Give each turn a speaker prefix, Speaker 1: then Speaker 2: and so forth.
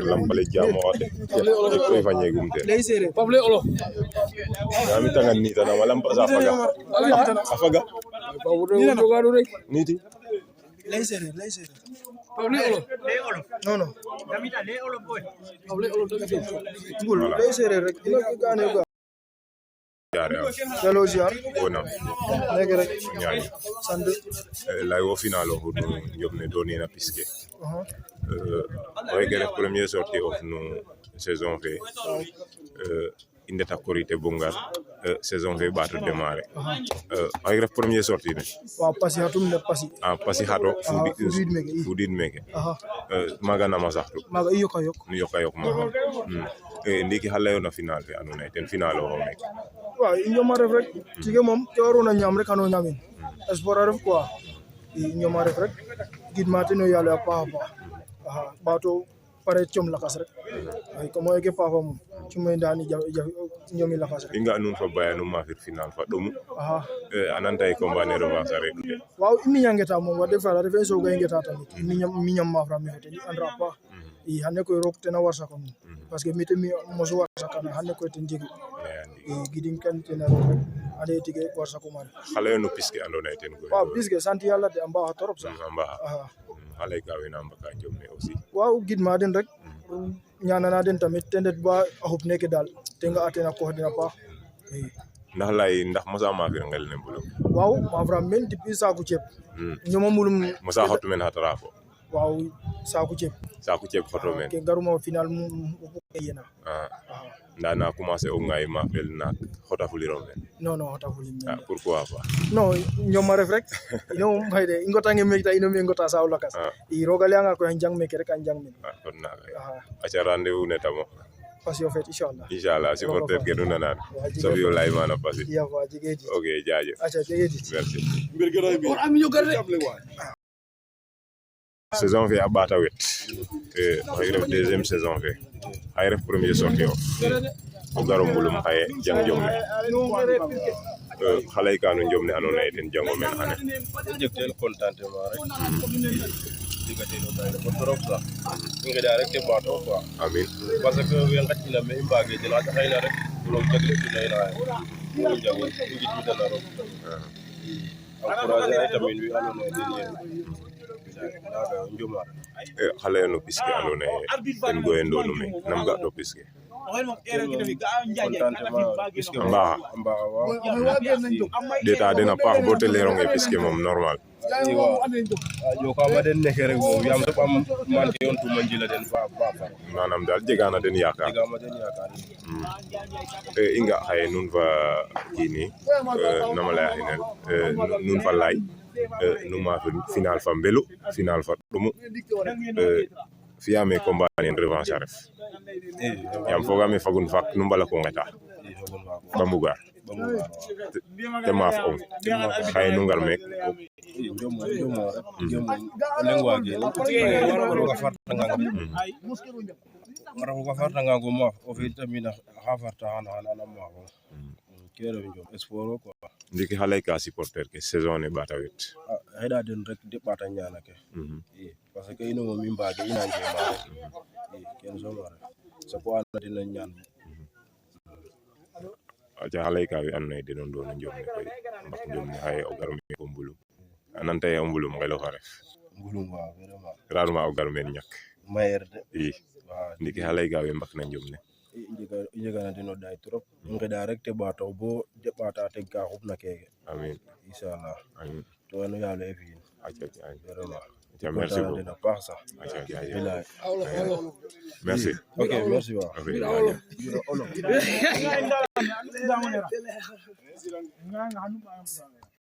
Speaker 1: lampale jamo wate koy fañe gumte
Speaker 2: Pablo olo
Speaker 1: ami tangan ni tan lampa sa faga afaga niti
Speaker 3: lay sere
Speaker 2: Pablo olo
Speaker 3: non
Speaker 2: damita le olo boy Pablo olo
Speaker 3: ngul lay sere rek ina gane ko
Speaker 1: jare
Speaker 3: dalo ziar
Speaker 1: wona
Speaker 3: nek rek
Speaker 1: ñaani
Speaker 3: sant
Speaker 1: lay wo finalo hono jomne doni na piske gere premier sortie of no saison fe indeta korité bongal saison fe bato démarrer ay ref premier sortie ne
Speaker 3: wa pasi hatum ne pasi
Speaker 1: pasi hato fudid meke maga nama saxtu
Speaker 3: maga iyo kayok
Speaker 1: nu yoka yok ma ndiki xalayo na final fe andona ten finalo ho meke
Speaker 3: wa ñoma ref rek tige mom te warona ñam rek ano ñamin espoir ref quoi ñoma ref rek gidma teno yalla pa bato pare ciom lakas rek ay ko moy ke papa mum ci may ndani ñomi lakas rek
Speaker 1: inga nun fa bayanu ma fir final fa domu ananta e combat ne revanche rek
Speaker 3: waaw imi ñangeta mom wa def la refen so gay ngeta tamit mi ñam ma fra mi fete andra pa hanne koy rok tena warsa ko parce que mi moso warsa kana hanne koy ten jegi gidin kan tena rek ade tige warsa ko mari
Speaker 1: xale no piske andona ten ko
Speaker 3: waaw piske sant yalla de amba torop sax
Speaker 1: amba xale gawe na mbaka jomne aussi
Speaker 3: waaw gidma den rek ñaanana den tamit tendet ba ahop neke dal te nga atena ko dina pa
Speaker 1: ndax mosa ma fir ngel ne mbulu
Speaker 3: waaw ma fra men depuis saku ciep ñoma mulum
Speaker 1: mosa hot men hatara ko
Speaker 3: waaw saku ciep
Speaker 1: photo men
Speaker 3: ke garuma final mu yena
Speaker 1: na commencé o ngay ma fel na hota fuliro men
Speaker 3: non hota fuliro
Speaker 1: pourquoi pas
Speaker 3: non ñoma ref rek ino bayde ingota nge mekta ino me ngota saw lakas rogale nga ko jang meke rek an jang men
Speaker 1: kon na acha rendez-vous ne tamo
Speaker 3: pasio fet
Speaker 1: inshallah supporter ke duna nan so yo lay mana pasi
Speaker 3: ya wa jigedi
Speaker 1: ok jaaje
Speaker 3: acha jigedi
Speaker 1: merci
Speaker 2: mbir garay bi am ñu garde
Speaker 1: saison fe abata wet ay ref deuxième saison fe ay ref premier sortie o garo mbulum xaye jang jomne xalay kanu jomne anona ten jango men xane
Speaker 4: jektel contentement rek digate no tay ko torop sax ngi da rek te bato quoi
Speaker 1: amin
Speaker 4: parce que we ngati na me mbage dina ta xeyna rek lo jagle ci nay na ko jango ngi ci dala ro encourager ay tamin wi anona den yen
Speaker 1: xale no piske andona ten goyendo no me nam ga do piske deta dena paax bo te leronge piske mom normal
Speaker 4: yo ka ma den neke rek mom yam to am man yon tu manjila den fa
Speaker 1: manam dal jegana den yakar inga xaye nun fa kini nama lay xinen nun fa lay numa final fa mbelu final fa dumu fiyame combat en revanche ref yam fogame fagun fak nu mbala ko ngeta bamugar te maaf on xaye nu ngar mek
Speaker 4: wara farta nga go maaf o fi tamina ha farta hana maafo kero njom esporo quoi
Speaker 1: ndiki xalay ka supporter ke saison ne bata wet
Speaker 4: hayda den rek de bata ñana ke parce que ino mo mi mbage ina njema ken so mara sa ko ana dina ñaan
Speaker 1: aja xalay ka wi anna de non do njom ne koy ndax njom ne hay o garum ko mbulu ananta ya mbulu ngelo fa ref
Speaker 4: mbulu wa vraiment
Speaker 1: rarement o garum en ñak
Speaker 4: mayer de
Speaker 1: ndiki xalay ka wi mbak na njom ne
Speaker 4: njega na dino day trop ngeda rek te bato bo de bata te ga xubna keke
Speaker 1: amin
Speaker 4: inshallah
Speaker 1: amin
Speaker 4: to no yalla e fi
Speaker 1: aja
Speaker 4: vraiment
Speaker 1: merci beaucoup
Speaker 4: dina pax sax
Speaker 1: merci
Speaker 4: ok merci wa